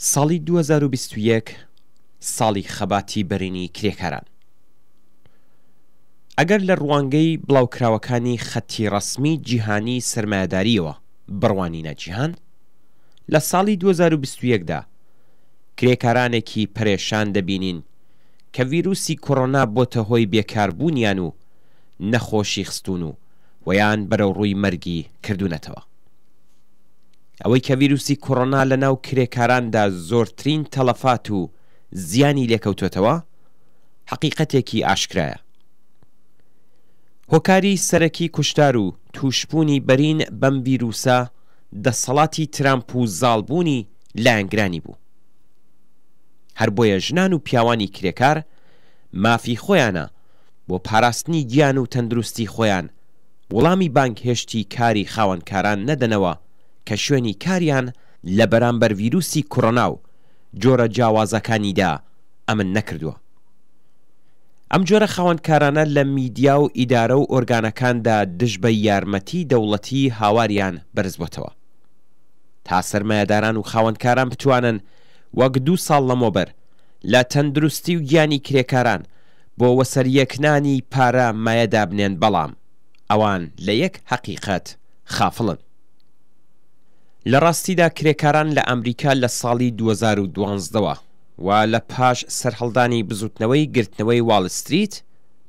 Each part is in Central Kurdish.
ساڵی 2021 ساڵی خەباتی بەرینی کرێکاران. ئەگەر لە ڕوانگەی بڵاوکراوەکانی خەتی ڕەسمی جیهانی سەرمایەدارییەوە بڕوانینە جیهان، لە ساڵی 2021 دا کرێکارانێکی پەرێشان دەبینین کە ڤیروسی کۆرۆنا بۆتە هۆی بێکاربوونیان و نەخۆشی خستوون و وەیان بەرەوڕووی مەرگی کردوونەتەوە. ئەوەی کە ڤیروسی کۆرۆنا لە ناو کرێکاراندا زۆرترین تەڵەفات و زیانی لێکەوتۆتەوە، حەقیقەتێکی ئاشکرایە. هۆکاری سەرەکی کوشتار و تووشبوونی بەرین بەم ڤیروسە دەسەڵاتی ترامپ و زاڵبوونی لایەنگرانی بوو. هەر بۆیە ژنان و پیاوانی کرێکار مافی خۆیانە بۆ پاراستنی گیان و تەندروستی خۆیان وڵامی بانگهێشتی کاری خاوەنکاران نەدەنەوە کە شوێنی کاریان لە بەرامبەر ڤیروسی کۆرۆنا و جۆرە جیاوازەکانیدا ئەمن نەکردووە. ئەم جۆرە خاوەنکارانە لە میدیا و ئیدارە و ئۆرگانەکاندا دژ بە یارمەتی دەوڵەتی هاواریان بەرزبۆتەوە. تا سەرمایەداران و خاوەنکاران بتوانن وەک دوو ساڵ لەمەوبەر لە تەندروستی و گیانی کرێکاران بۆ وەسەریەکنانی پارە مایە دابنێن بەڵام ئەوان لە یەک هەقیقەت خافڵن. لە ڕاستیدا کرێکاران لە ئەمریکا لە ساڵی 2012 وە و لە پاش سەرهەڵدانی بزوتنەوەی گرتنەوەی واڵ ستریت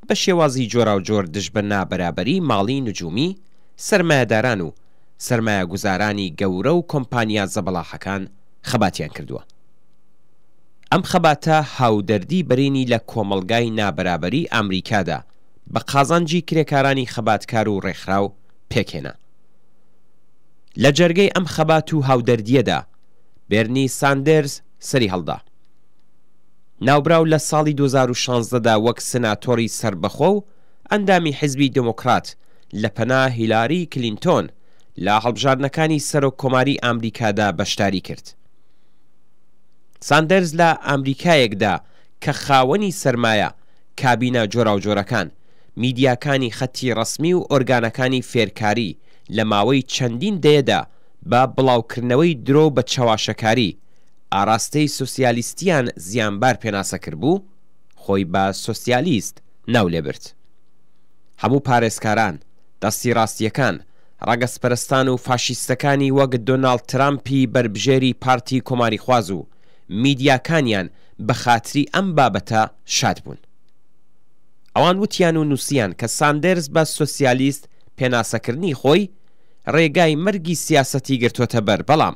بە شێوازی جۆراوجۆر دژ بە نابەرابەری ماڵی نجومی سەرمایەداران و سەرمایەگوزارانی گەورە و کۆمپانیا زەبەلاحەکان خەباتیان کردووە. ئەم خەباتە هاودەردی بەرینی لە کۆمەڵگای نابەرابەری ئامریکادا بە قازانجی کرێکارانی خەباتکار و ڕێکخراو پێکهێنا. لە جەرگەی ئەم خەبات و هاودەردییەدا بێرنی ساندێرز سەری هەڵدا. ناوبراو لە ساڵی 2016 دا وەک سناتۆری سەربەخۆ و ئەندامی حیزبی دێمۆکڕات لە پەنا هیلاری کلینتۆن لە هەڵبژاردنەکانی سەرۆک کۆماری ئامریکادا بەشداری کرد. ساندەرز لە ئامریکایەکدا کە خاوەنی سەرمایە، کابینە جۆراوجۆرەکان، میدیاکانی خەتی ڕەسمی و ئۆرگانەکانی فێرکاری لە ماوەی چەندین دەیەدا بە بڵاوکردنەوەی درۆ و بە چەواشەکاری ئاراستەی سۆسیالیستیان زیانبار پێناسە کردبوو، خۆی بە سۆسیالیست ناو لێبرد. هەموو پارێزکاران، دەستی ڕاستییەکان، ڕەگەزپەرستان و فاشیستەکانی وەک دۆناڵد ترامپی بەربژێری پارتی کۆماریخواز و میدیاکانیان بە خاتری ئەم بابەتە شاد بوون. ئەوان وتیان و نووسیان کە ساندێرز بە سۆسیالیست پێناسەکردنی خۆی، ڕێگای مەرگی سیاسەتی گرتۆتە بەر بەڵام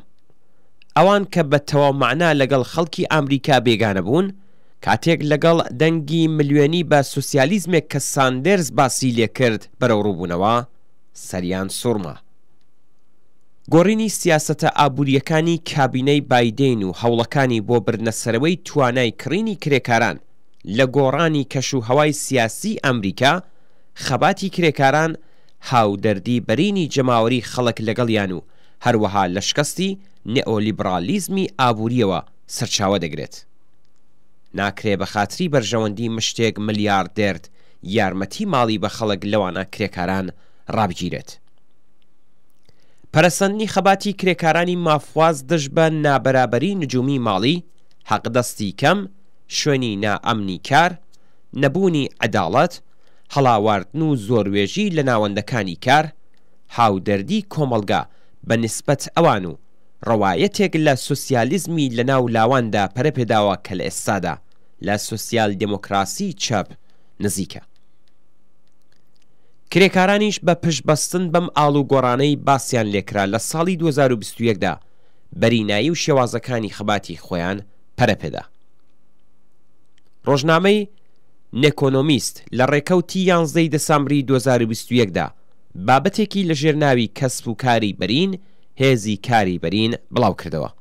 ئەوان کە بە تەواو مەعنا لەگەڵ خەڵکی ئامریکا بێگانە بوون، کاتێک لەگەڵ دەنگی ملیۆنی بە سۆسیالیزمێک کە ساندێرز باسی لێ کرد بەرەوڕوو بوونەوە، سەریان سوڕما. گۆڕینی سیاسەتە ئابوورییەکانی کابینەی بایدێن و هەوڵەکانی بۆ بردنەسەرەوەی توانای کڕینی کرێکاران لە گۆڕانی کەش و هەوای سیاسیی ئامریکا، خەباتی کرێکاران، هاودەردی بەرینی جەماوەری خەڵک لەگەڵیان و هەروەها لە شکەستی نئۆلیبڕالیزمی ئابوورییەوە سەرچاوە دەگرێت. ناکرێ بە خاتری بەرژەوەندی مشتێک ملیاردێرد یارمەتی ماڵی بە خەڵک لەوانە کرێکاران ڕابگیرێت. پەرەسەندنی خەباتی کرێکارانی مافخواز دژ بە نابەرابەری نجومی ماڵی، حەقدەستی کەم، شوێنی نائەمنی کار، نەبوونی عەداڵەت، هەڵاواردن و زۆروێژی لە ناوەندەکانی کار، هاودەردی کۆمەڵگا بە نیسبەت ئەوان و ڕەوایەتێک لە سۆسیالیزمی لە ناو لاواندا پەرەپێداوە کە لە ئێستادا لە سۆسیال دێمۆکراسی چەپ نزیکە. کرێکارانیش بە پشت بەستن بەم ئاڵوگۆڕانەی باسیان لێکرا لە ساڵی 2021 دا بەرینایی و شێوازەکانی خەباتی خۆیان پەرەپێدا. ڕۆژنامەی نێکۆنۆمیست لە ڕێکەوتی یانزدە ی دەسامبری 2021 دا بابەتێکی لە ژێر ناوی کەسب و کاری بەرین، هێزی کاری بەرین بڵاوکردەوە.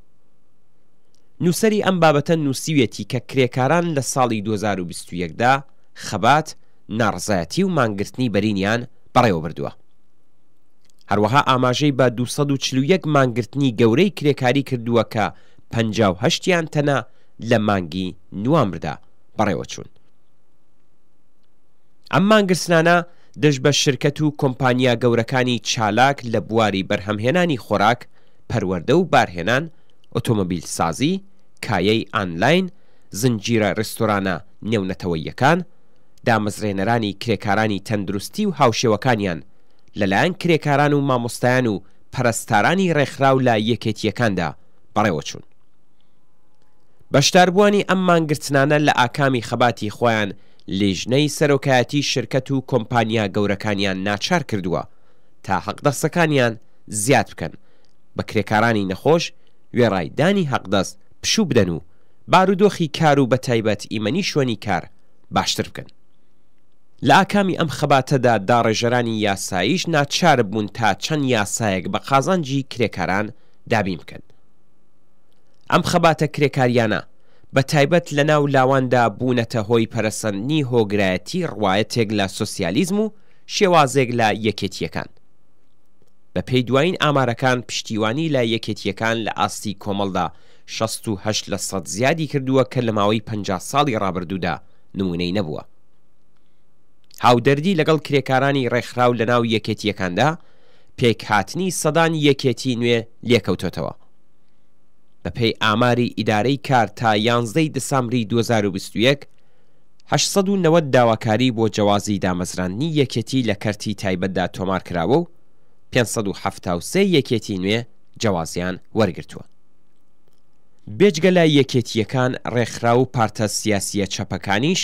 نووسەری ئەم بابەتە نووسیویەتی کە کرێکاران لە ساڵی 2021 دا خەبات، ناڕەزایەتی و مانگرتنی بەرینیان بەڕێوەبردووە. هەروەها ئاماژەی بە 241 مانگرتنی گەورەی کرێکاری کردووە کە 58 یان تەنە لە مانگی نوامبردا بەڕێوەچوون. ئەم مانگرتنانە دژ بە شرکەت و کۆمپانیا گەورەکانی چالاک لە بواری بەرهەمهێنانی خۆراک، پەروەردە و بارهێنان، ئۆتۆمۆبیلسازی، کایەی ئانلاین، زنجیرە رێستۆرانە نێونەتەوەییەکان، دامەزرێنەرانی کرێکارانی تەندروستی و هاوشێوەکانیان لەلایەن کرێکاران و مامۆستایان و پەرستارانی رێکخراو لە یەکێتییەکاندا بەڕێوەچوون. بەشداربووانی ئەم مانگرتنانە لە ئاکامی خەباتی خۆیان لیژنەی سەرۆکایەتی شرکەت و کۆمپانیا گەورەکانیان ناچار کردووە تا حەقدەستەکانیان زیاد بکەن بە کرێکارانی نەخۆش وێڕای دانی حەقدەست پشوو بدەن و بارودۆخی کار و بەتایبەت ئیمەنی شوێنی کار باشتر بکەن. لە ئاکامی ئەم خەباتەدا داڕێژەرانی یاساییش ناچاربوون تا چەند یاسایەک بە قازانجی کرێکاران دابین بکەن. ئەم خەباتە کرێکاریانە بە تایبەت لە ناو لاواندا بوونەتە هۆی پەرەسەندنی هۆگرایەتی ڕوایەتێک لە سۆسیالیزم و شێوازێک لە یەکێتییەکان. بە پێی دوایین ئامارەکان پشتیوانی لە یەکێتییەکان لە ئاستی کۆمەڵدا 68 لە سەد زیادی کردووە کە لە ماوەی 50 ساڵی ڕابردوودا نموونەی نەبووە. هاودەردی لەگەڵ کرێکارانی ڕێکخراو لە ناو یەکێتییەکاندا پێکهاتنی سەدان یەکێتی نوێ لێکەوتۆتەوە. بە پێی ئاماری ئیدارەی کار تا یانزدە ی دسامبری 2021، 890 داواکاری بۆ جەوازی دامەزراندنی یەکێتی لە کەرتی تایبەتدا تۆمار کراوە و 573 یەکێتی نوێ جەوازیان وەرگرتووە. بێجگە لە یەکێتییەکان ڕێکخراو و پارتە سیاسییە چەپەکانیش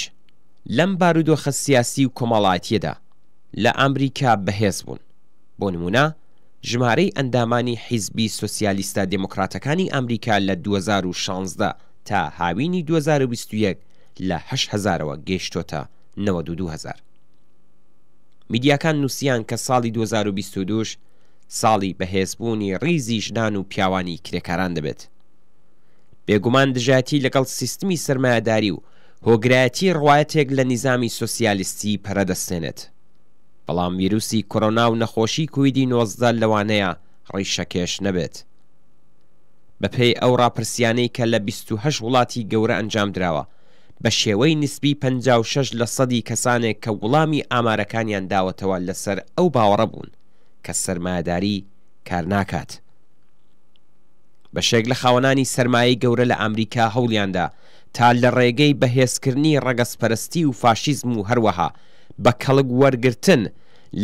لەم بارودۆخە سیاسی و کۆمەڵایەتییەدا لە ئامریکا بەهێز بوون. بۆ نموونە ژمارەی ئەندامانی حیزبی سۆسیالیستە دێمۆکراتەکانی ئامریکا لە 2016 تا هاوینی 2021 لە هەشت هەزارەوە گەیشتۆتە 92 هەزار. میدیاکان نووسیان کە ساڵی 2022 ش ساڵی بەهێزبوونی ڕیزی ژنان و پیاوانی کرێکاران دەبێت. بێگومان دژایەتی لەگەڵ سیستمی سەرمایەداری و هۆگرایەتی ڕوایەتێک لە نیزامی سۆسیالیستی پەرە دەستێنێت. بەڵام ویروسی کۆرۆنا و نەخۆشی کویدی 19 لەوانەیە ڕیشەکێش نەبێت. بەپێی ئەو ڕاپرسیانەی کە لە 28 وڵاتی گەورە ئەنجام دراوە، بە شێوەی نیسبی 56 لە سەدی کەسانێک کە وڵامی ئامارەکانیان داوەتەوە لەسەر ئەو باوەڕە بوون کە سەرمایەداری کار ناکات. بەشێک لە خاوەنانی سەرمایەی گەورە لە ئامریکا هەوڵیاندا تا لە ڕێگەی بەهێزکردنی ڕەگەزپەرستی و فاشیزم و هەروەها بە کەڵک وەرگرتن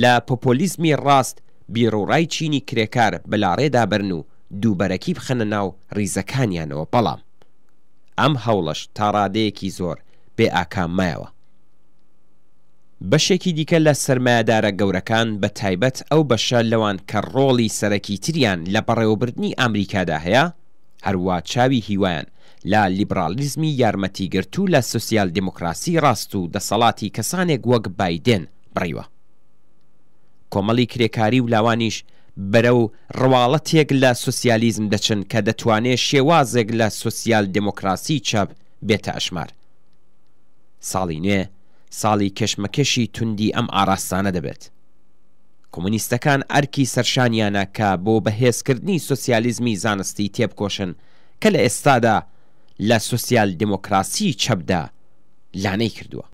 لە پۆپۆلیزمی ڕاست بیروڕای چینی کرێکار بەلاڕێدا بەرن و دووبەرەکی بخەنە ناو ڕیزەکانیانەوە بەڵام ئەم هەوڵەش تا ڕادەیەکی زۆر بێ ئاکام مایەوە. بەشێکی دیکە لە سەرمایەدارە گەورەکان بە تایبەت ئەو بەشە لەوان کە ڕۆڵی سەرەکیتریان لە بەڕێوەبردنی ئامریکادا هەیە هەروا چاوی هیوایان لە لیبڕاڵیزمی یارمەتیگرتوو لە سۆسیال دێمۆکراسی ڕاست و دەسەڵاتی کەسانێک وەک بایدێن بڕیوە. کۆمەڵی کرێکاری و لاوانیش بەرەو ڕواڵەتێک لە سۆسیالیزم دەچن کە دەتوانێ شێوازێک لە سۆسیال دێمۆکراسی چەپ بێتە ئەژمار. ساڵی نوێ ساڵی کێشمەکێشی توندی ئەم ئاڕاستانە دەبێت. کۆمۆنیستەکان ئەرکی سەرشانیانە کە بۆ بەهێزکردنی سۆسیالیزمی زانستی تێبکۆشن کە لە ئێستادا لە سۆسیال دێمۆکراسیی چەپدا لانەی کردووە.